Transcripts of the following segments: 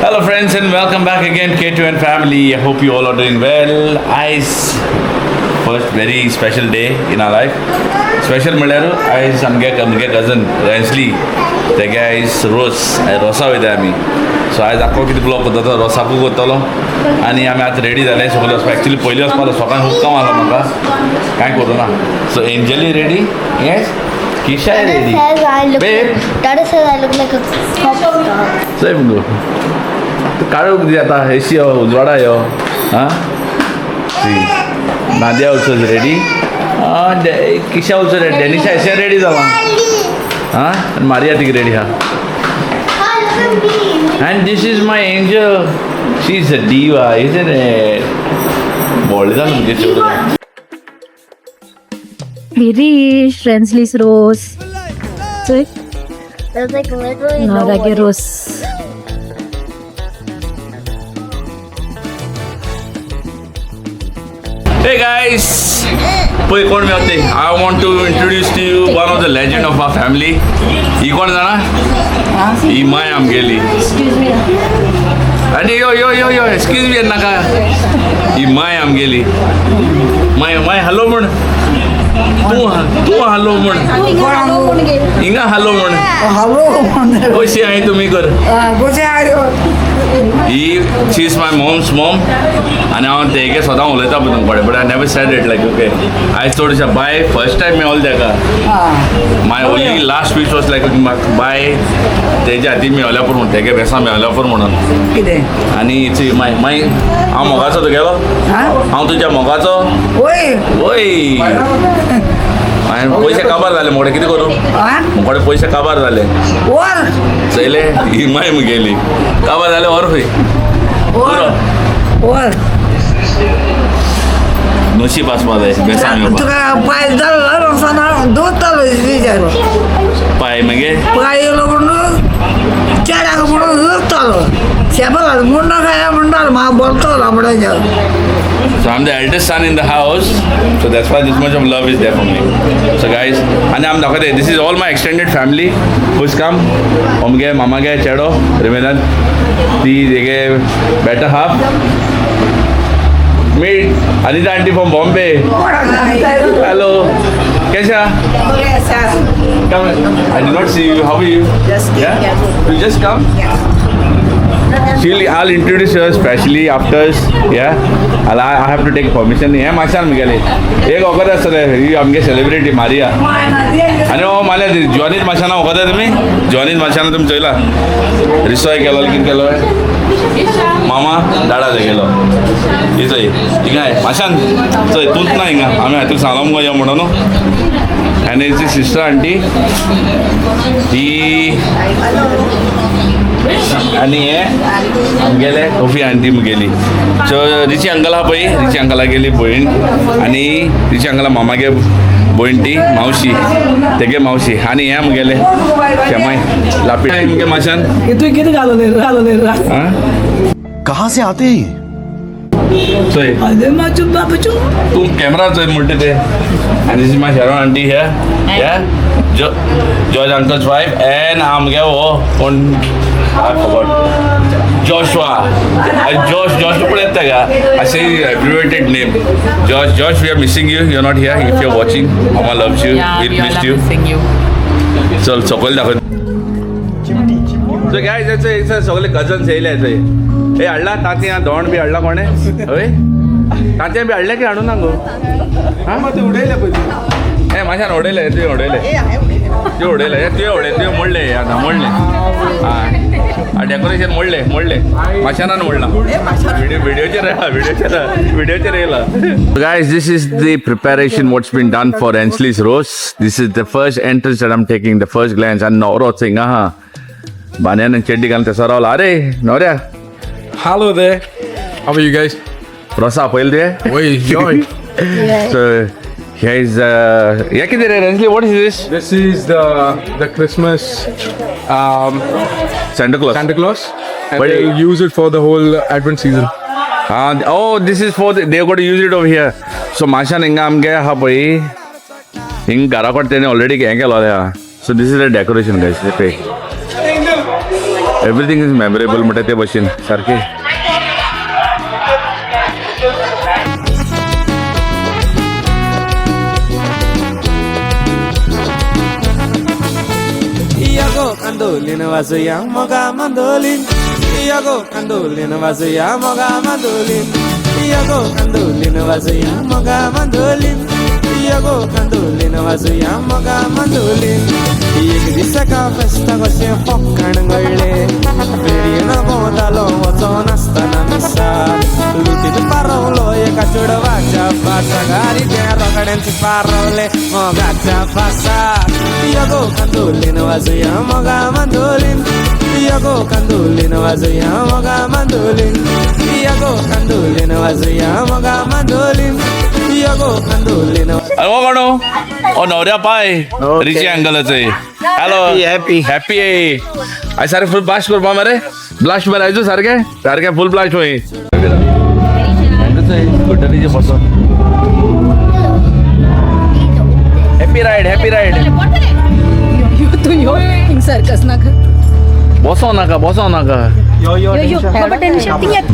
Hello friends and welcome back again K2N family. I hope you all are doing well. आयज first very special day in our life. Special म्हणल्यार आयज आमगे आमगे cousin रेंसली तेगे आयज रोस रोसा वयता आमी. सो आयज आख्खो कितें ब्लॉग करता तो रोसाकूय करतलो आनी आमी आतां रेडी जाले सगळे वचपाक. एक्चुली पयलीं वचपाक सकाळी खूब काम आसलो म्हाका कांय करूं ना. So एंजली ready, yes किशाय Dada ready. says I look. Babe. Dada says I look like a pop star. चोय मुगो काळोख दी आतां एशी यो उजवाडा यो. आं see Nadia also is ready, Kisha also ready, Denisha Asia ready जाला. आं आनी मारिया तिका रेडी आहा. Oh, look at me. And this is my angel, she is a diva, isn't it? व्हडलें जालें मुगे चेडूं. Girish, Rensley's Rose. चोय. There's like literally no नवरागे one. Rose. Hey guys! पळय कोण मेवते. I want to introduce to you one of the legend of our family. ही कोण जाणा? ही माय आमगेली. आनी यो यो यो यो एक्सक्यूज मी नाका. ही माय आमगेली. माय माय हॅलो म्हण. तूं तूं हॅलो म्हण. हिंगा हॅलो म्हण. हॅलो. कशी आहे तुमी कर. कशें आयो. ही she is my mom's mom आनी हांव तेगे सदां उलयता पळय तुमचे कडेन, but I never said it like okay. आयज चडशें बाय फर्स्ट टायम मेवलो तेका. My only last wish was like बाय तेज्या हातीन मेवल्या पुरो म्हणून, तेगे बेसां मेवल्या पुरो म्हणून. कितें? आनी ची माय माय हांव मोगाचो तुगेलो. हांव तुज्या मोगाचो. वय. वय हांवें पयशे काबार जाले मुकडे कितें करूं? मुकडे पयशे काबार जाले. वर. चयले ही माय मुगेली काबार जाले व्हर खंय. वर वर. नशीब आसपा जाय बेसां मेवपाक. तुका पाय जालो रोसाना दवरतालो विचार. पाय मागीर पाय येयलो म्हणून चेड्याक म्हणून दवरतालो शेपला मुंडा खाया म्हणटालो म्हाका बोलतो लांबड्याच्या. So I'm the eldest son in the house, so that's why this much of love is there for me. So guys, and I'm दाखवते, this is all my extended family who's come. अमगे मामागे चेडो रिमेदान, ती तेगे better half. Meet Anita aunty from Bombay. Hello, कैसे आहा? Come, I did not see you. How are you? Just came, Yeah? yeah. You just come? She'll, I'll introduce her specially after, yeah. I have to take permission. हे माशान मुगेले एक वखद आसतलें ही आमगे celebrity Maria. आनी हो माल्या जॉनीत माशाना वखद तुमी जॉनीत माशाना तुमी चोयला रिसोय केलो कितें केलो मामा डाडा केलो ही चोय हिंगा माशान चोय तूंच ना हिंगा आमी हातूंत सांगलो मुगो यो म्हणून न्हू. आनी हिची सिस्टर आंटी ही आनी हे आमगेले कोफी आंटी मुगेली. सो रिची अंकल आहा पळय, रिची अंकला गेली भयण आनी रिची अंकला मामागे भयण ती मावशी तेगे मावशी आनी हे आमगेले शेमाय लापी आमगे माशान. तूं कितें घालून घालून? आं कहाँ से आते हैं ये? चोय बाबूचू. तूं कॅमेरा चोय म्हणटा ते. आनी this is my Sharon aunty here, yeah, George uncle's wife and आमगे हो कोण I forgot, Joshua, Josh, Josh पण येता का असे abbreviated name Josh. Josh, we are missing you, you are not here. If you are watching, mama loves you. Yeah, we we all missed are you. missing you. चल सकयल दाखय. So guys it's सगळे cousins येयले थंय. हे हाडला तांतयां दोण बी हाडला कोणें? हय तांतयां बी हाडले की हाडूं ना गो? ते उडयले पयलीं. हे माशान उडयले, तुवें उडयले, तुवें उडयले, तुवें उडय, तुवें मोडले आतां मोडले. आं डेकोरेशन मोडले मोडले माशानान मोडला. व्हिडिओ व्हिडिओचेर व्हिडिओचेर व्हिडिओचेर येयला. Guys, this is the preparation what's been done for Ansley's Rose. This is the first entrance that I'm taking, the first glance. आणि नवरो हिंगा आहा बान्यान चेड्डी घालून तसो रावला. अरे नवऱ्या. Hello there. How are you guys? रोसा पयलें तुवें? Wait, joy. So here is हे कितें रे Rensley, what is this? This is the Christmas Santa Claus. Santa Claus, and But- they'll use it for the whole Advent season. Oh, this is for the, they're going to use it over here. So माशान हिंगा आमगे आहा पळय हिंग घरा कडेन तेणे already हें केलोलें आहा. So this is the decoration guys पळय. Everything is memorable म्हणटा ते भशेन सारकें. Iago candolin vazuia moga mandolin. Iago candolin vazuia moga mandolin. Iago candolin vazuia moga mandolin. Iago candolin vazuia moga mandolin. एक दीस एका फेस्ताक अशें फकाण घडलें. फेरयेन भोंवतालो वचोन आसतना मिसाक लुटीन पारवलो एका चेडवाच्या फासाक आनी तें रोखडेंच पारवलें मोगाच्या फासाक. Iago candolin vazuia moga mandolin. Iago candolin vazuia moga mandolin. Iago candolin vazuia moga mandolin. Iago candolin. अरे हो कोण हो नवऱ्या पाय रिची अंकलाचो. Hello, happy happy. I सारकें फूल ब्लास्ट करपा मरे, ब्लास्ट मरे आयजू सारकें सारकें फूल ब्लास्ट होय. स्कुटरीचे बसोन हॅपी रायड, हॅपी रायड. तूं यो सर्कस नाका. बसो नाका, बसो नाका. यो यो बाबा, टेन्शन थिंग येता.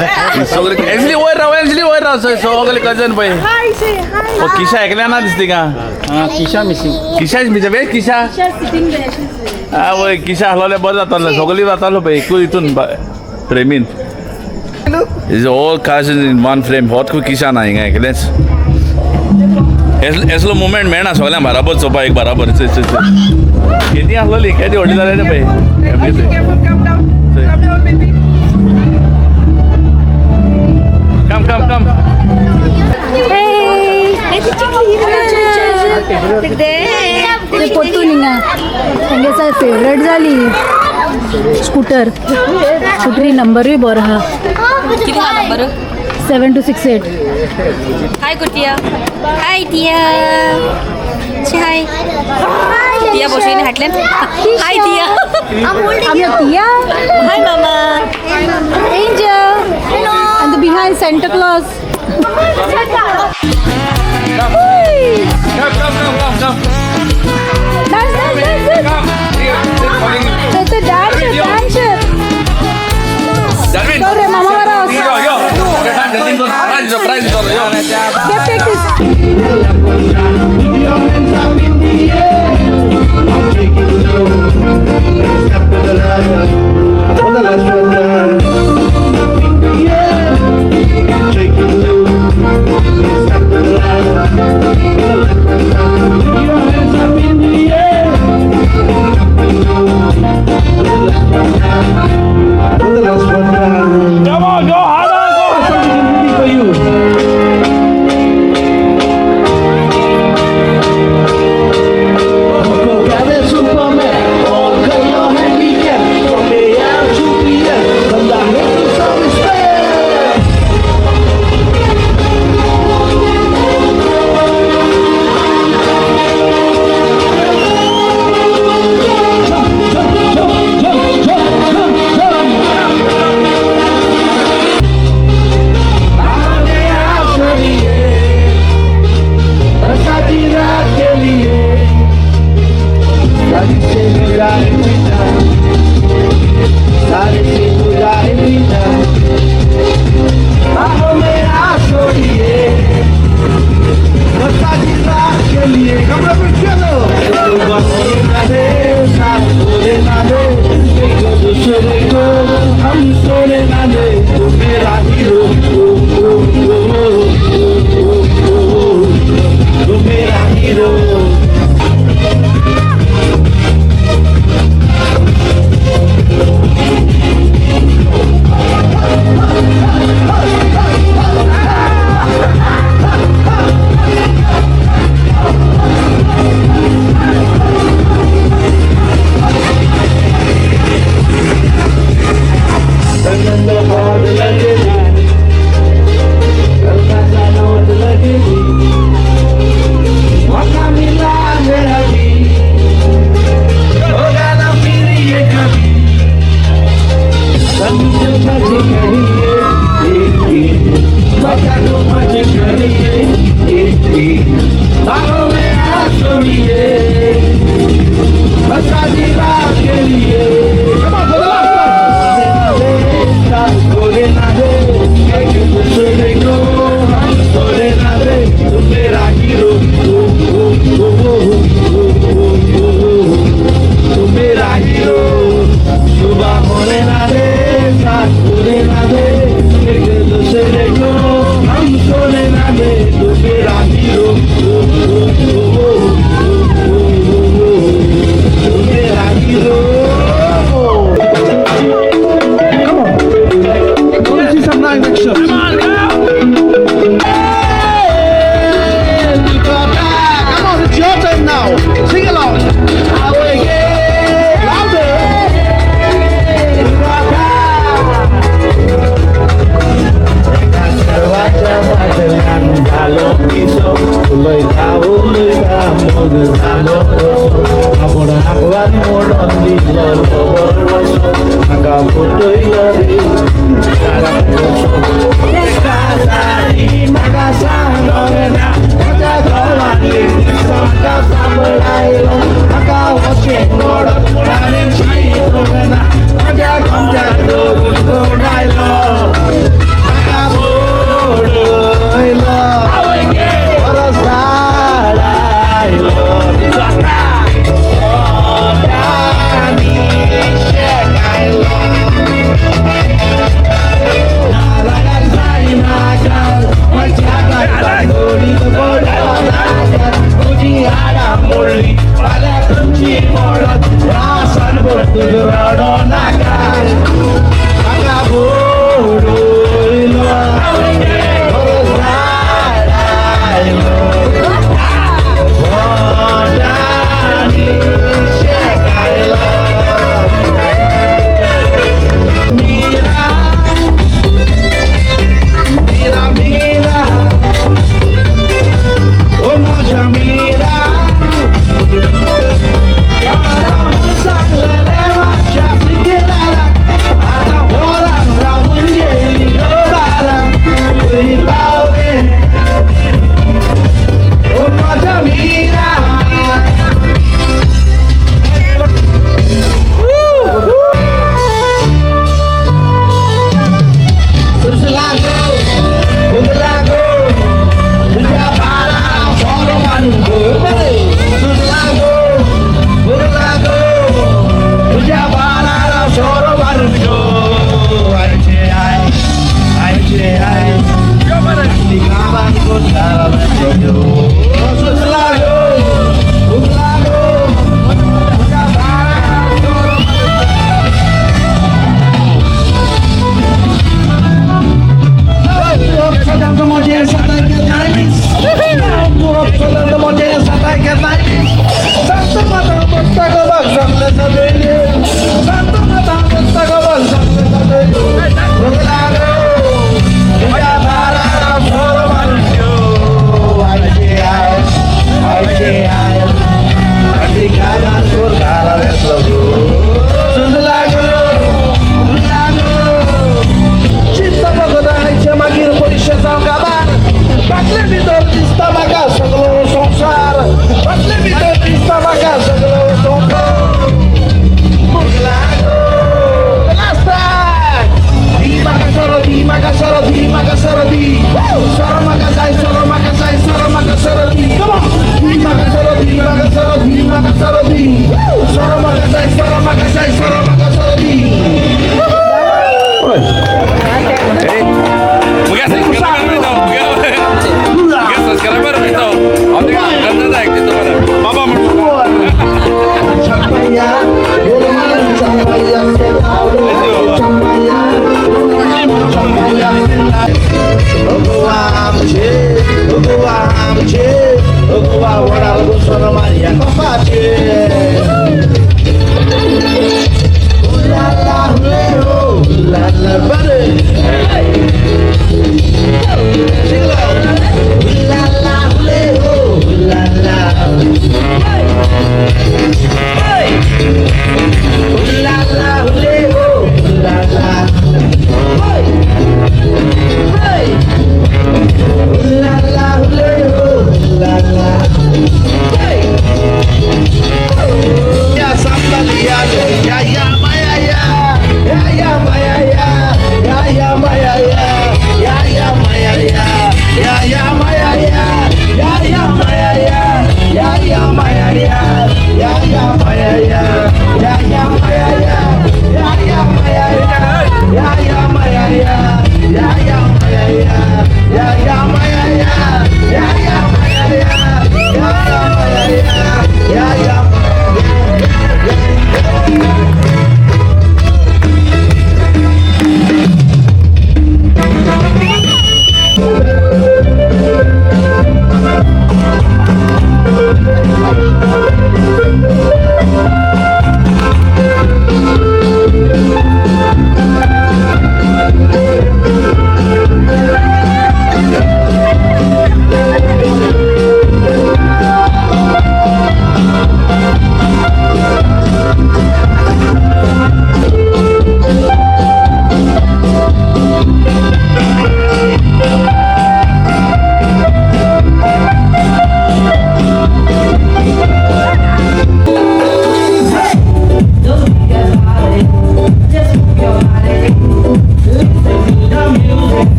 सगळे एन्सली वयर राव, एन्सली वयर राव. सगळे कजन पळय. ओ किशा एकल्या ना दिसती का? Kisha missing. Kisha missing. वे किशा. हा वय किशा आसलोले बरें जातालो. सगळी जातालो पळय एकूच हितून फ्रेमीन. Is all cousins in one frame. होत खूब किशा ना हिंगा एकलेंच. एसलो मुमेंट मेळना सगळ्यांक बराबर चोवपा एक बराबर. केदी आसलोली केदी व्हडली जालें पळय. Come come come. पोतून हिंगा तेंगे फेवरेट जाली स्कूटर. स्कूटरी नंबरूय बरो आहा. कितें नंबर? 7268. हाय कुटिया. हाय टिया. Say hi. टिया बसोवन हाटल्यान. हाय टिया. I'm your Tia. हाय मामा. Angel. And the behind Santa Claus. Come come come come come. Dance, dance, dance, dance. Come. That's a dance, dance. Darwin. Sorry, mama varas. Yo yo. Prize prize yo. Get take this. Come on, go harder, go. For you.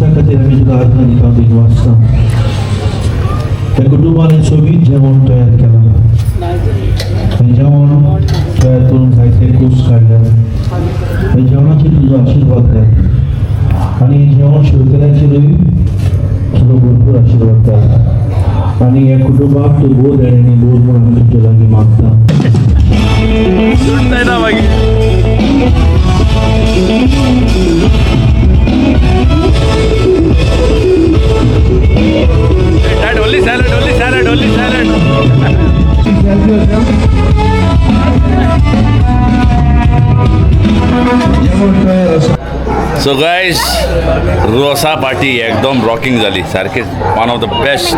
दिसा खातीर आमी तुका आर्गां दिता, दिनवासता. त्या कुटुंबान सोबीत जेवण तयार केलां. हें जेवण तयार करून जायते कूस काडल्यात. ह्या जेवणाचेर तुजो आशिर्वाद घाल आनी हें जेवण शिवकऱ्याचेरूय तुजो भरपूर आशिर्वाद घाल आनी ह्या कुटुंबाक तूं भोव देण्यांनी दवर म्हूण आमी तुमच्या लागीं मागता. सुटताय ना मागीर. Dad, only salad, only salad, only salad. Help yourself. जेवण तयार आसा. सो गायज, रोसा पार्टी एकदम रॉकिंग जाली सारकेच. One of the best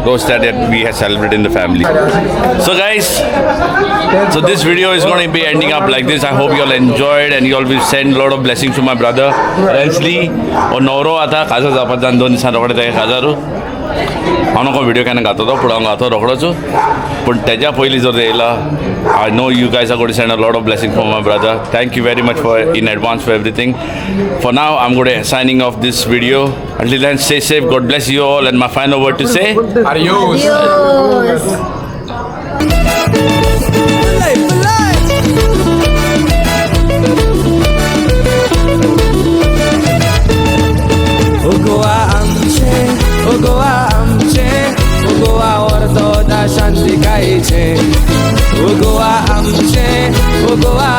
roast that we have celebrate in the family. So guys, so this video is going to be ending up like this. I hope you all enjoyed and you all will send a lot of blessings to my brother Rensley. ओ न्हवरो आतां काजार जावपा जावन 2 दिसान रोखडे तेका काजारू. हांव नको व्हिडिओ केन्ना घातो तो, पूण हांव घातो रोखडोच. पूण तेज्या पयलीं जर येयला, I know you guys are gonna send a lot of blessing for my brother. Thank you very much for in advance for everything. For now, I'm gonna signing off this video. Until then, stay safe. God bless you all. And my final word to say, Adios. Adios. Life, life. ओ गोवा आमचे, ओ गोवा आमचे, ओ गोवा वर्तोता शांतिकायेचे. ओ गोवा आमचे, ओ गोवा.